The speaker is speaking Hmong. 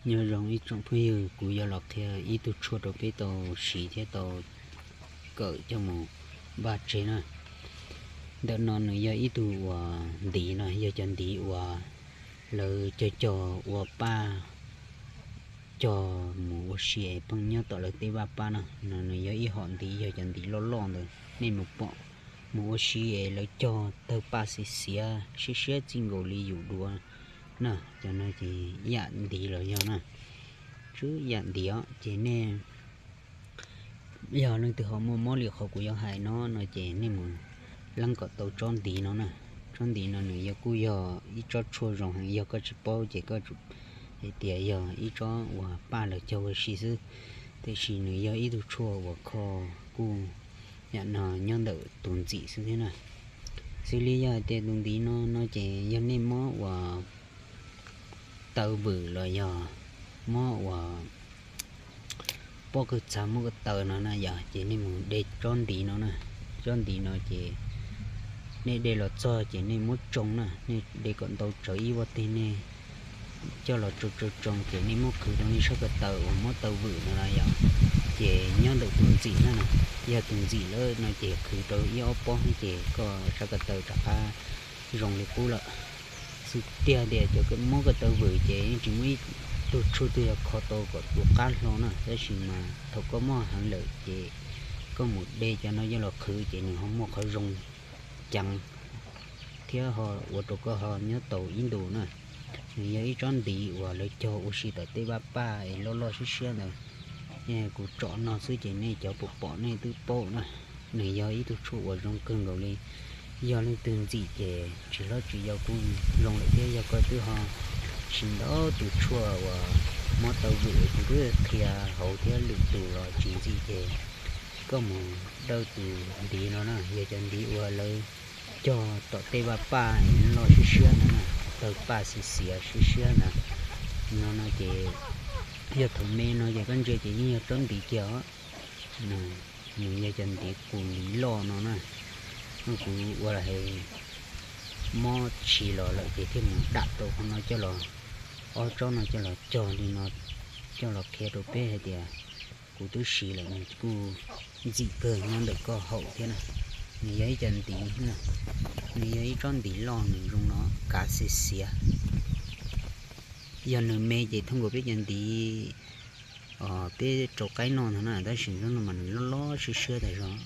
Nyob zoo ib tsoom phooj ywg, kuv yuav los qhia ib tug tshuaj rau peb tau siv thiab tau kawm coj mus npaj tseg na. Ntawm no nws yog ib tug uas ntiv no, yog cov ntiv uas lawv cog cog ua paj, cog mus ua si es pheej nyob tom lawv tej vaj paj na. No nws yog ib hom ntiv, yog cov ntiv loj loj ntawd, nej mus pom mus ua si es lawv cog tawg paj xiav xiav siab siab txij nkaus li yus duav na. Cov no ces ib yam ntiv los yog na, tsuas ib yam ntiv os. Ces nej yog leej twg ho muaj mob li qhov kuv yuav hais no no ces nej mus leeb kom tau tsob ntiv no na. Tsob ntiv no nws yog kuj yog ib tsob tshuaj zoo heev, yog koj tsis paub ces koj hais tias yog ib tsob uas paj lawv cog ua si xwb, tiam sis nws yog ib tug tshuaj uas kho kuj yam no nyob ntawm tus ntxim xwb thiab na. Xws li yog hais tias tus ntiv no no ces yog nej mob uas taw vwm los yog mob uas pob kws txha muaj ko taw no na yom, ces nej mus de tsob ntiv no na. Tsob ntiv no ces nej de los txog ces nej muab tsoo na, nej de kom ntau tsawv ib vuag teg, nej coj los tsoo tsoo tsoo ces nej muab qhwv rau nej sab ko taw uas mob taw vwm no na yom. Ces nyob ntawm tus ntxim na, yog tus ntxim lawm no ces qhwv rau ib ob pob xwb ces koj sab ko taw rov qab zoo li qub lawm. Xws tiag tias cov mob ko taw vwm ces yeej tsis muaj ib tug tshuaj twg yog kho tau kom tus qab hlo na, tab sis mas thaum koj mob heev lawm ces koj mus de cov no coj los qhwv ces nws ho muaj qhov zoo ceev thiab ho ua rau koj ho nyob tau ib ntus na. Nws yog ib tsob ntiv uas lawv cog ua si tom tej vaj paj es loj loj siab siab ntawd. Kuv tsom no xwb ces nej cov pom pom nej twb paub na. Nws yog ib tug tshuaj uas zoo kawg nkaus li. Yog leej twg ntxim ces tsis hlob tsis yau kuj zoo lawm thiab. Yog koj twb ho siv ntau tus tshuaj uas mob taw vwm kuv twb qhia hauv thiab lwm tus los tsis ntxim ces koj mus dawj tus ntiv no na, yog cov ntiv uas lawv cog tom tej vaj paj loj siab siab ntawd na, tawg paj xiav xiav siab siab ntawd. No no ces yog thaum me no ces koj ntsia ces yeej yog tsob ntiv kiag os. Nws yog cov ntiv qus ntiv loj no na. Kuv ua los mob tshis los lawm ces thiaj mus dam tau qhov no coj los, ob tsob no coj los cog li no, coj los qhia rau peb hais tias kuv twb siv lawm nws kuj ntxim kawg nyob ntawm koj haum thiab na. Nws yog ib cov ntiv, nws yog ib tsob ntiv loj nws zoo no kav xiav xiav. Yog nws me ces thooj nkaus peb cov ntiv peb rau qaib noj ntag na, tab sis tsob no mas nws loj loj siab siab tas zog.